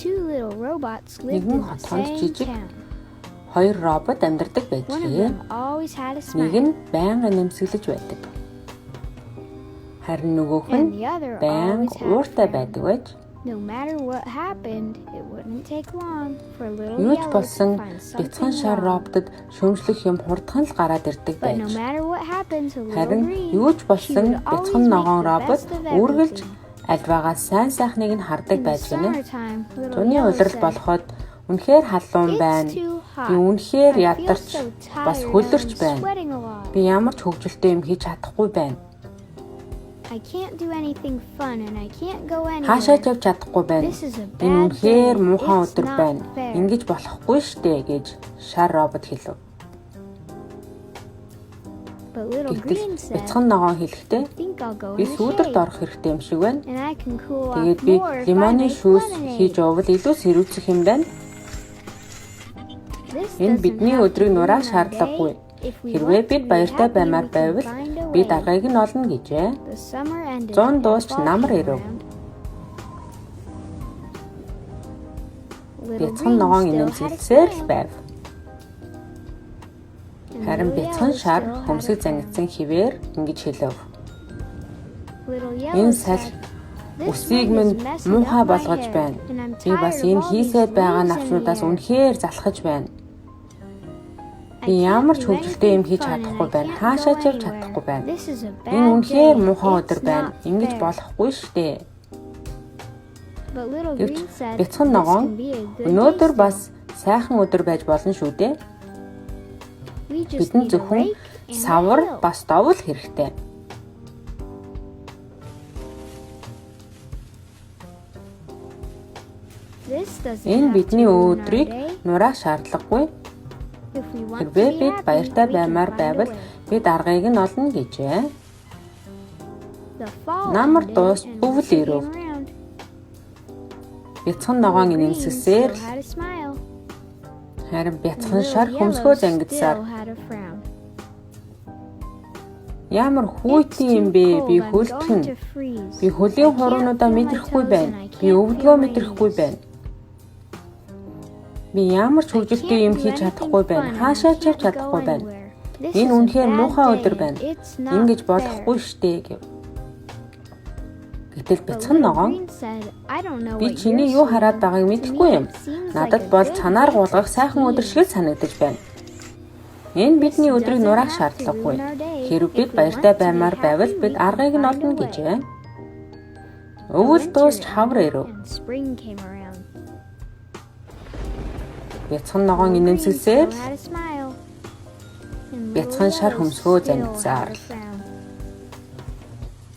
Нэгэн хотхонд жижиг хоёр робот амьдардаг байжээ. Нэг нь байнга инээмсэглэж байдаг. Харин нөгөөх нь байнга ууртай байдаг байж. Юу ч болсон бяцхан шар роботод шүүмжлэх юм хурдхан л гараад ирдэг байж. Харин юу ч болсон бяцхан ногоон робот үргэлж альваагаа сайн сайхныг нь хардаг байж гэнэ. Зуны улирал болоход үнэхээр халуун байна. Би үнэхээр ядарч бас хөлөрч байна. Би ямар ч хөгжилтэй юм хийж чадахгүй байна. Хаашаа ч явж чадахгүй байна. Энэ үнэхээр муухай өдөр байна. Ингэж болохгүй штэ гэж шар робот хэлэв. Гэтэл бяцхан ногоон хэлэхдээ би сүүдэрт орох хэрэгтэй юм шиг байна. Тэгээд би лимоны шүүс хийж уувал илүү сэрүүцэх юм байна. Энэ бидний өдрийг нураах шаардлагагүй. Хэрвээ бид баяртай баймаар байвал бид аргыг нь олно гэжээ. Зун дуусч намар ирэв. Бяцхан ногоон инээмсэглэсээр л байв. Харин бяцхан шар хөмсөг зангидсан хэвээр ингэж хэлэв. Энэ салхи үсийг минь муухай болгож байна. Би бас энэ хийсээд байгаа навчнуудаас үнэхээр залхаж байна. Би ямар ч хөгжилтэй юм хийж чадахгүй байна. Хаашаа ч явж чадахгүй байна. Энэ үнэхээр муухай өдөр байна. Ингэж болохгүй штэ. Гэвч бяцхан ногоон өнөөдөр бас сайхан өдөр байж болно шүү дээ. Бидэнд зөвхөн савар бас довол хэрэгтэй. Энэ бидний өдрийг нураах шаардлагагүй. Хэрвээ бид баяртай баймаар байвал бид аргыг нь олно гэжээ. Намар дуус өвөл ирэв. Бяцхан ногоон инээмсэглэсээр л харин бяцхан шар хөмсгөө зангидсаар ямар хүйтэн юм бэ? Би хөлтөн. Би хөлийн хуруунуудаа мэдрэхгүй байна. Би өвдгөө мэдрэхгүй байна. Би ямар ч хөгжилтэй юм хийж чадахгүй байна. Хаашаа ч явж чадахгүй байна. Энэ үнэхээр муухай өдөр байна. Ингэж болохгүй штэ гэв. Гэтэл бяцхан ногоон би чиний юу хараад байгааг мэдэхгүй юм. Надад бол цанаар гулгах сайхан өдөр шиг санагдаж байна. Энэ бидний өдрийг нураах шаардлагагүй. Хэрв бид баяртай баймаар байвал бид аргыг нь олно гэжээ. Өвөл дуусч хавар ирэв. Бяцхан ногоон инээмсэглэсээр бяцхан шар хөмсгөө зангидсаар л.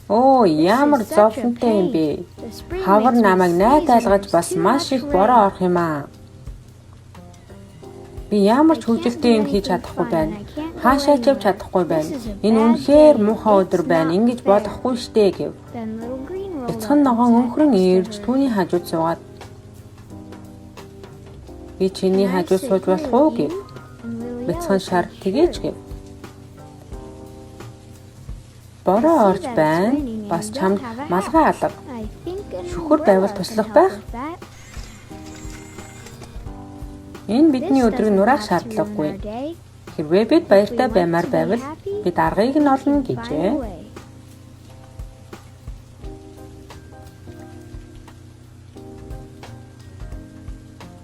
Оо, ямар зовлонтой юм бэ? Хавар намайг найт айлгаж бас маш их бороо орох юм аа. Би ямар ч хөгжилтэй юм хийж чадахгүй байна. Хаашаа ч явж чадахгүй байна. Энэ үнэхээр муухай өдөр байна. Ингэж болохгүй штэ гэв. Бяцхан ногоон өнхрөн ирж түүний хажууд суугаад би чиний хажууд сууж болох уу гэв. Бяцхан шар тэгээч гэв. Бороо орж байна. Бас чамд малгай алга. Шүхэр байвал туслах байх. Энэ бидний өдрийг нураах шаардлагагүй. Хэрвээ бид баяртай баймаар байвал бид аргыг нь олно гэжээ.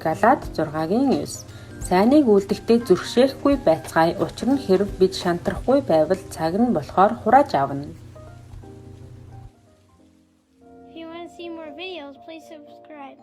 Галаад 6-гийн 9. Сайныг үлдэхдээ зүрхшээхгүй байцгаая. Учир нь хэрэв бид шантрахгүй байвал цаг нь болохоор хурааж авна. If you want to see more videos, please subscribe.